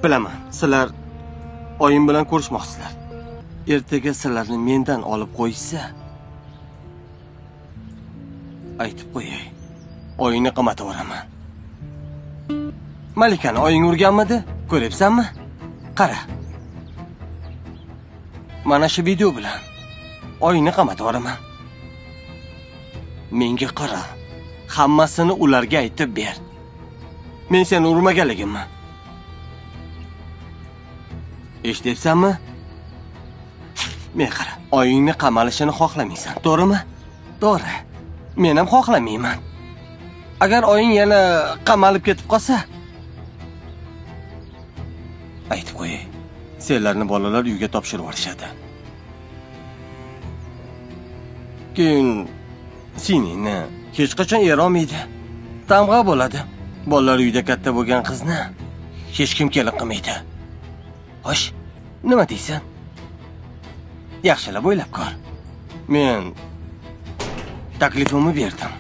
Bilaman, sizlar oyim bilan ko'rishmoqchisizlar. Ertaga sizlarni mendan olib qo'yishsa, aytib qo'yay, oyingni qamataveraman. Malikani oying urganmidi? Ko'ryapsanmi? Qara. Mana shu video bilan oyingni qamataveraman. Menga qara. Hammasini ularga aytib ber. Men seni urmaganligimni. Eshityapsanmi? Men qara, oyingni qamalishini xohlamaysan, to'g'rimi? To'g'ri. Men ham xohlamayman. Agar oying yana qamalib ketib qolsa, aytib qo'yay, senlarni bolalar uyga topshirib yuborishadi. Keyin seningni hech qachon er olmaydi. Tamg'a bo'ladi. Bolalar uyda katta bo'lgan qizni hech kim kelin qilmaydi. Xo'sh, nima deysan? Yaxshilab o'ylab ko'r. Men taklifimni berdim.